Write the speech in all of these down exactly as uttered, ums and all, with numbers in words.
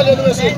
Ariel rejte.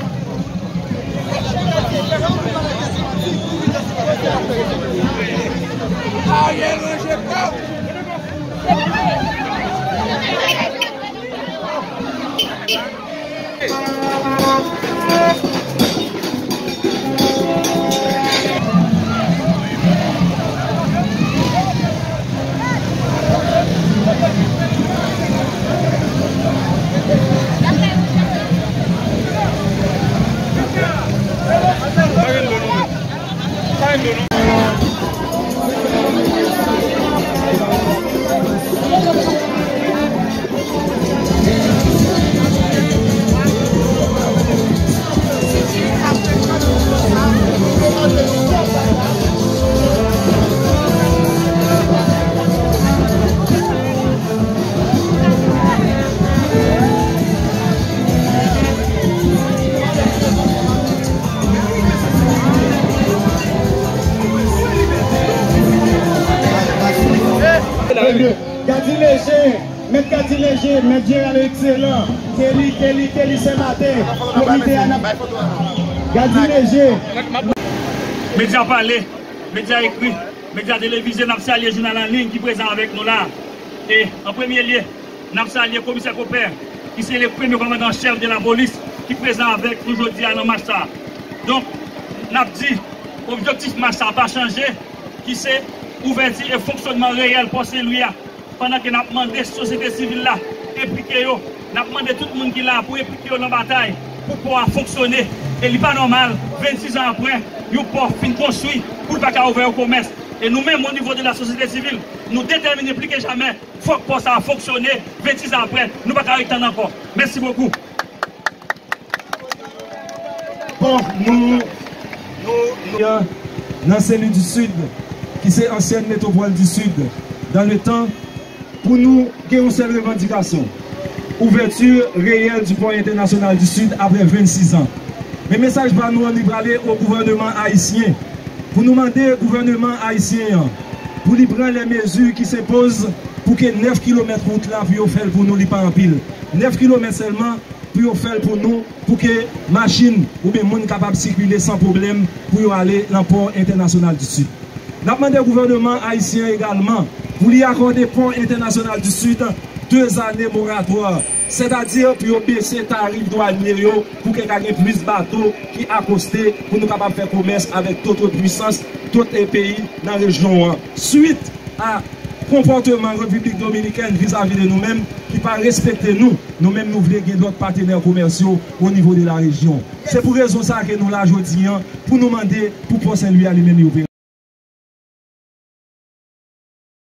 Gadi Leje, Mèt Gadi Leje, Mèt Jeral Ekselan, Kelly, Kelly, Kelly Senmaten, komite a n ap Gadi Leje. Medya pale, medya ekri, medya televize, n ap salye jounal an liy ki prezan avèk nou la. E, an premye lye, n ap salye Komisè Copper, ki se le premye kòmandan an chèf de lapolis, ki prezan avèk nou jodi a nan mach sa a. Donk, n ap di, objektif mach sa a pa chanje, ki se ouvèti e fonksyònman reyèl Pò Sen Lwi a, pandan ke n ap mande sosyete sivil la enplike yo, n ap mande tout moun ki la pou enplike yo nan batay pou pò a fonksyone. E li pa nòmal, vennsis an apre, yon pò fin konstwi pou l pa ka ouvè o komès. E nou menm, o nivo de la sosyete sivil, nou detèmine pli ke jamè, fòk pò sa a fonksyone, vennsis an apre, nou pa ka ret tann ankò. Mèsi bokou. Bon, nou, nou, nou, nan Sen Lwi di Sid, ki se ansyèn metwopòl di Sid, dans le temps, pou nou gen yon sèl revandikasyon, ouvèti reyèl di pò entènasyonal di Sid apre vennsis an. Men mesaj pa nou an, li prale o gouvènman ayisyen, pou nou mande gouvènman ayisyen an, pou li pran lè mezi ki senpoz pou ke nèf kilomèt wout la, pou yo fè l pou nou, li pa anpil. Nèf kilomèt sèlman, pou yo fè l pou nou, pou ke machin oubyen moun kapab sikile san pwoblèm pou yo ale nan pò entènasyonal di Sid. N ap mande gouvènman ayisyen an egalman pou li akòde pò entènasyonal di Sid de zane moratwa, sètadi pou yo bese tarif dwanye yo pou ke ka gen plis bato ki akoste pou nou kapab fè komès avèk dòt pwisans, dòt peyi nan rejyon an. Swit a konpòteman Repiblik Dominikèn vizavi de nou menm ki pa respekte nou, nou menm nou vle gen dòt patenè komèsyal o nivo de la rejyon. Se pou rezon sa a ke nou la jodi an, pou nou mande pou Pò Sen Lwi a li menm li ouvri.